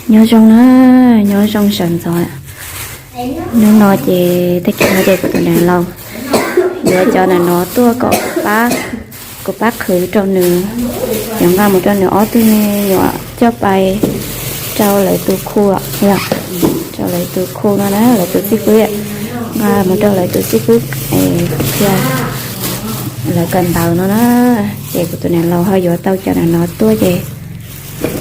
Nyob zoo na, nyob zoo sawv ntxov. Hnub no ces tag kis no ces kuv tus niam laus yuav cov ntawm no tuaj kom kuv pab, kuv pab qhwv rau nws. Yuav nqa mus rau nws ob tug me nyuam coj pais rau lawv tus khu, yog rau lawv tus khu no na, lawv tus xib fwb, nqa mus rau lawv tus xib fwb thiab lawv kawm ntawv no na. Ces kuv tus niam laus ho yuav tau cov ntawm no tuaj ces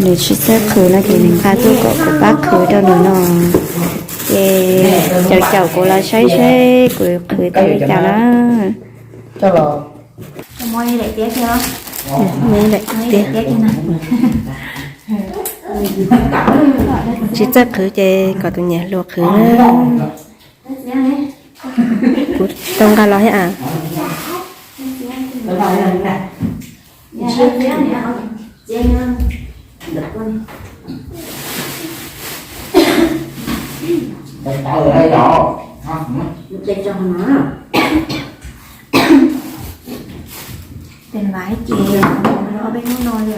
nws tsis txawj qhwv no ces nws nqa tuaj kom kuv pab qhwv rau nws no. Ces caum caum kuv los saib seb kuv qhwv tau li cas na. Tsis txawj qhwv ces kom tus niam hluas qhwv na. Kuv tau nqa los thiab a. Tes vaiv ces ob peb hnub no li.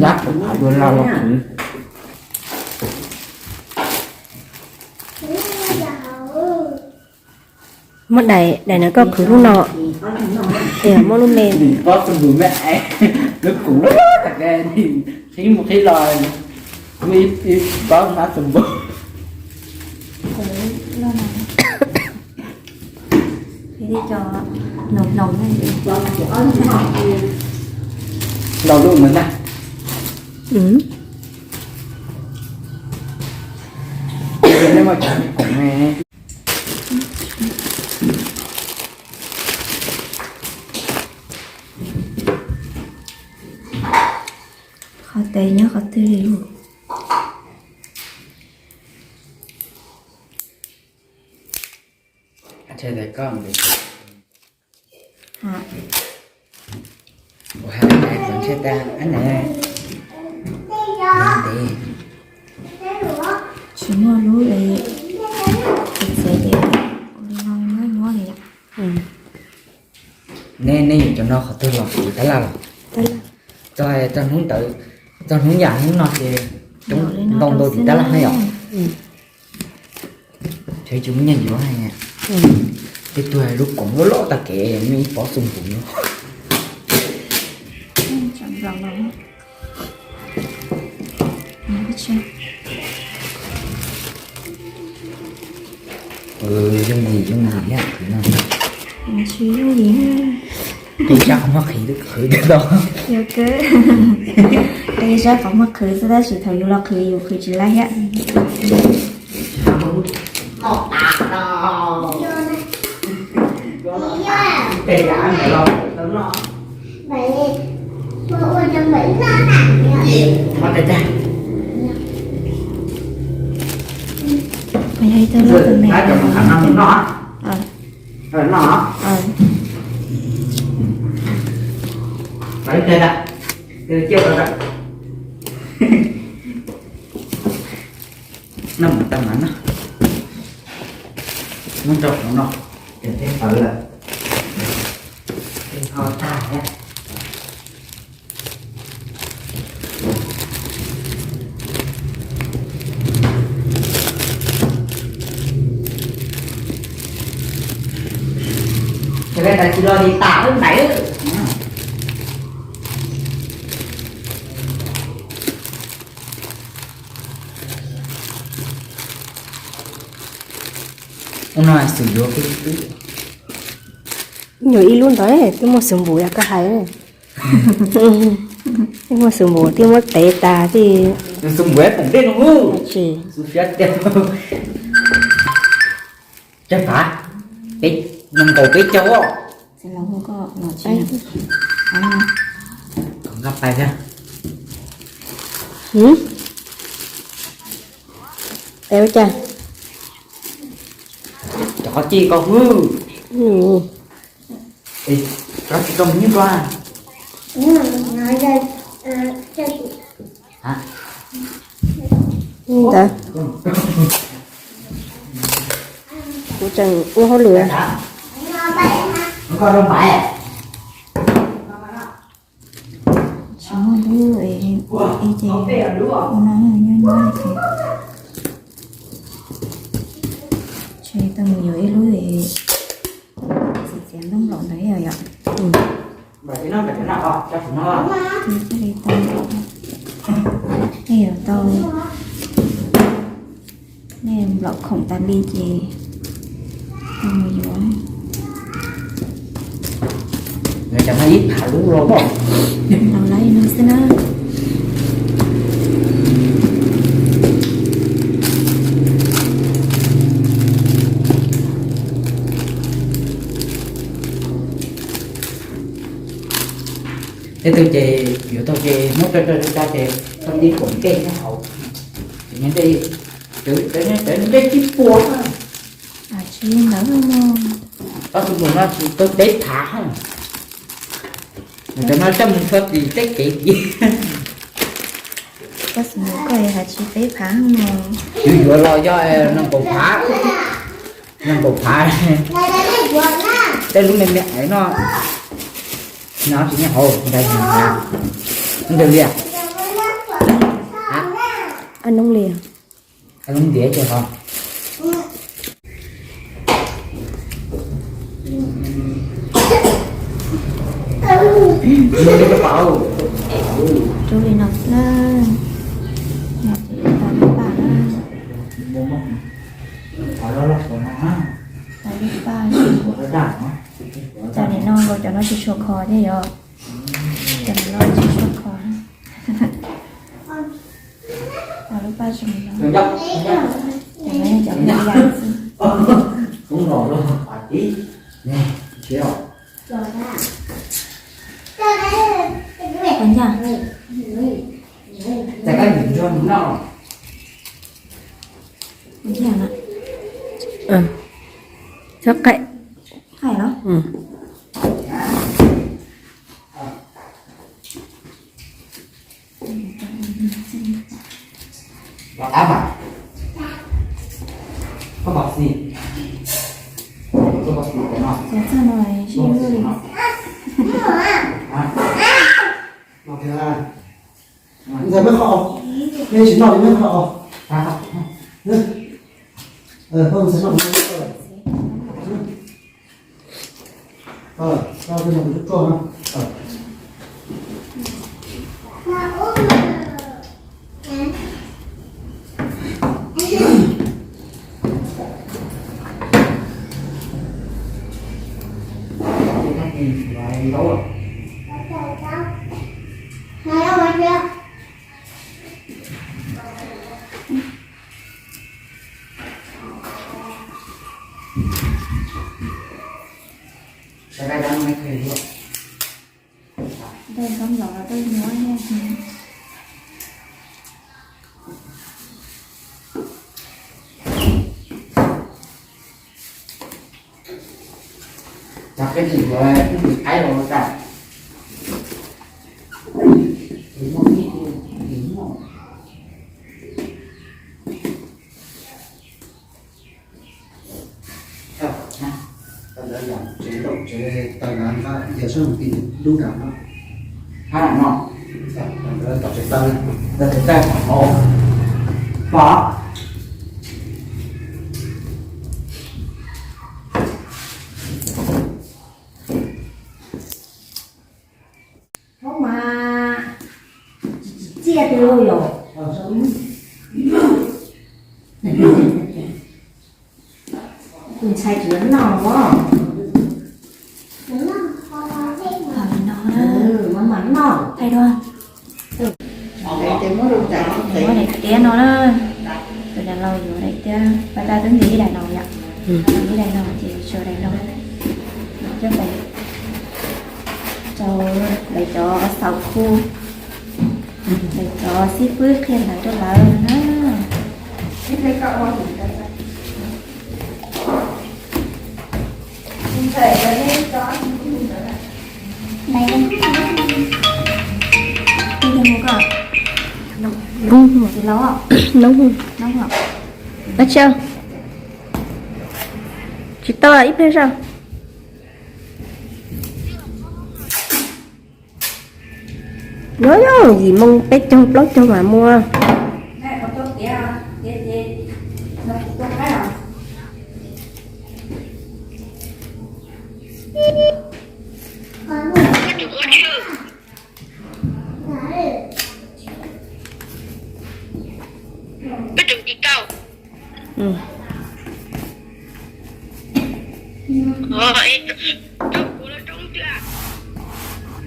Tab kuv los qhwv. Muab daim, daim no koj qhwv lub no, es muab lub me. Pob txo npum me, lub kuv, qhib mus qhib los, muaj ib pob hmab txo npum. Ntau lub ntag. Qhov tes nyob qhov twg li? Tsis muaj lub txev ces ua li no nyuab nyuab li. Nej, nej yuav cov no qhov twg los tim tab laj los? Txog, txog hnub ntawd, txog hnub yam hnub no ces coob ntau ntau tim tab laj na yom. Tseem tsis muaj nyiaj yuav. Tej tug lub koom loj loj tag kev muaj ib pob xu npum no. Yooj yim yooj yim thiab qhwv no. Qis sab qhov muag qhwv, qhwv tau. Qis sab qhov muag qhwv xwb tab sis thaum yus los qhwv yus qhwv tsis laib thiab. Noj mus tau mas noj. Muab rau hauv no, ces peb tawv lawm. Ho tag thiab. Ces peb tawv tsis los li tas lub ntaiv. Ua no xwm yuav, yuav ib lub ntawd twb muaj xwm npum yog koj hais. Twb muaj xwm npum twb muab tev tas twb. Xwm npum poom dej no. Tsis. Caj fav, nees nkaum peb caug. Nqa pais thiab. Ua cas? Cov qhov ci koj hwj. Koj tsis tau mus nyob dua. Ntawd kuv tseem ua hauj lwm. Koj rau pais. Ces ua no nyob nyob ces tseem tau mus yuav ib lub txiv txiav nplooj nplaum ntawd yom. Ces thiaj li tau, nej yuav tau, nej nplaum khoom tas li ces tau mus yuav. Cov no ib phav lub los, los lawv no xwb na. Tej tug ces yuav tau ces muab tso tso tso ces tau ib puas dej nyob hauv. Ces nyob dej, cov nyob cov nyob dej tib puas. Tsis li ntawd no. Ob tug mus no tsis tau peb phav. Cov no coj mus txog tim teb kev ces. Koj xav mus koj hais tsis peb phav no. Yuav yuav los yog nees nkaum phav. Nees nkaum phav. Tej lub me me aiv no. No tsis nyob hauv ntais ntawd li. Noob li. Noob ntiav ces ho. Rub li no xwb na. No ces tau lub paj na. Tau lub paj. Cov niam no nkaus cov no tsis tshua kho thiab yom. Cov niam no tsis tshua kho. Tau lub paj zoo li no. Cov no yog cov me yas xwb. Ua ncaj. Ua ncaj na. Txhob qaij. Qaij los? Los qab mas. Koj bọc gì? Koj bọc gì cái no? Cov txog no sib hlub li. Hả? Bọc thế này. Giờ mới kho. Đây chỉ nọ thì mới kho. Hả? Ờ, không, sẽ nọ mới kho. Ờ, cho tôi một chút trộn ha. Ờ. Đây, không giấu là tôi nhớ nha. Cov cái gì rồi, cái gì thái rồi cả. Tsev lawm, tsev tawg na, yog sab mus ti lub nram no. Hab no. Tsev tawg, tsev tawg hauv. Pom. Thaub mas tsis txiaj twg lauj yom. Tus ntxhais tsis noj os. Maj mam noj. Thaij dua. Muab daim tiab no na. Tus niam laus yuav daim tiab, pas tas twb ntim ib daim no yom. Ntim ib daim no ces tshuav daim no. Coj pais rau lawv cov xaus khu, lawv cov xib fwb qhia ntawv rau lawv na. Noo, noo, tsis tau ib pliag zog. Nyob nyob yim moo peb caug plaub caug mas muaj.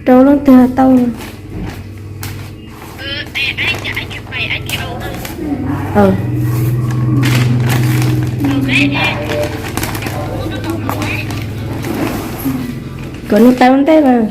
Rau leej twg tau. Kom nws tau ntej mas.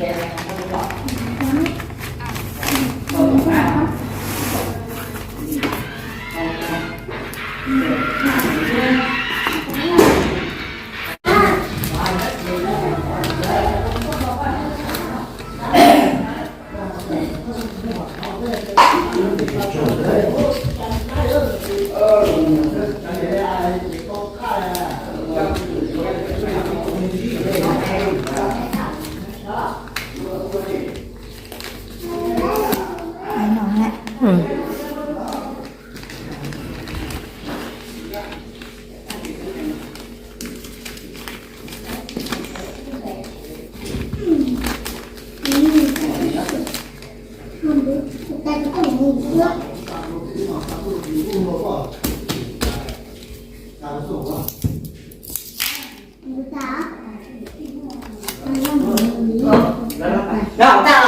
Nyob dhau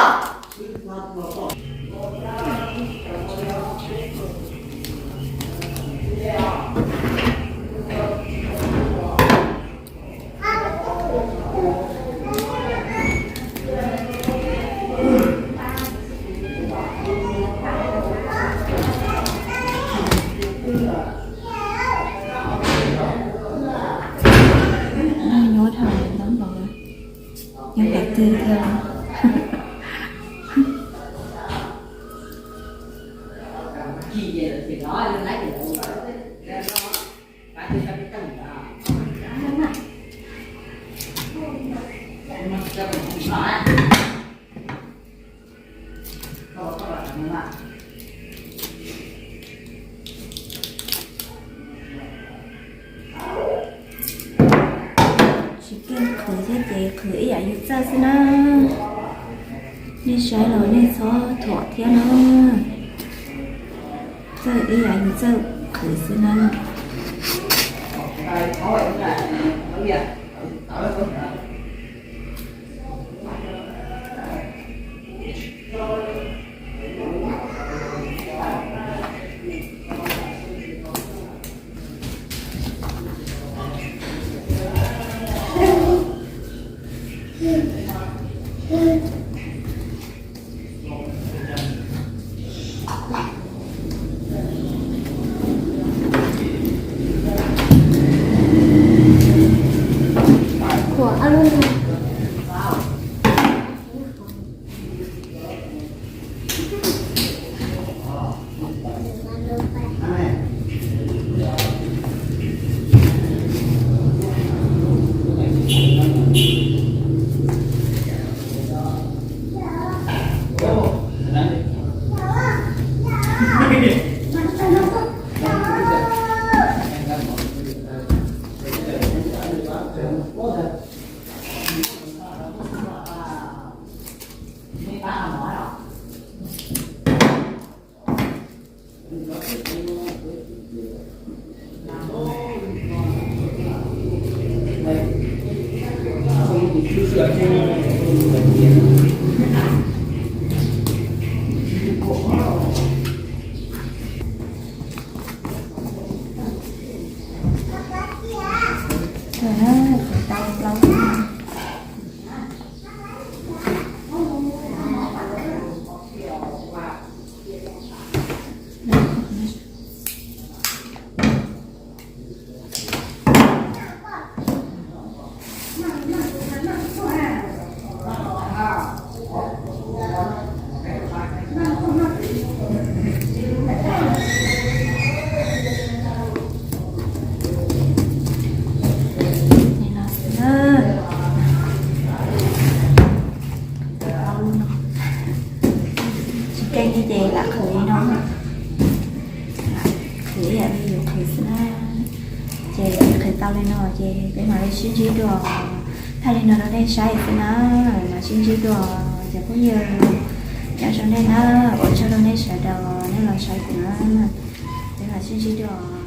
ntawm ntaub ntawv, nyob qhov twg thiab. Tsis keej qhwv thiab ces qhwv ib yam yus txawj xwb na. Nej saib los nej txhob thuam thiab na. Txawj ib yam yus txawj qhwv xwb na. Ces lam qhwv li no, qhwv ib yam li yus qhwv xwb na. Ces qhwv tau li no ces peb mam li sib ntsib dua. Thaij li no rau nej saib xwb na, mam sib ntsib dua. Ces phooj ywg, nyob zoo nej na, ua tsaug rau nej sawv daws nej los saib kuv na. Peb mam sib ntsib dua.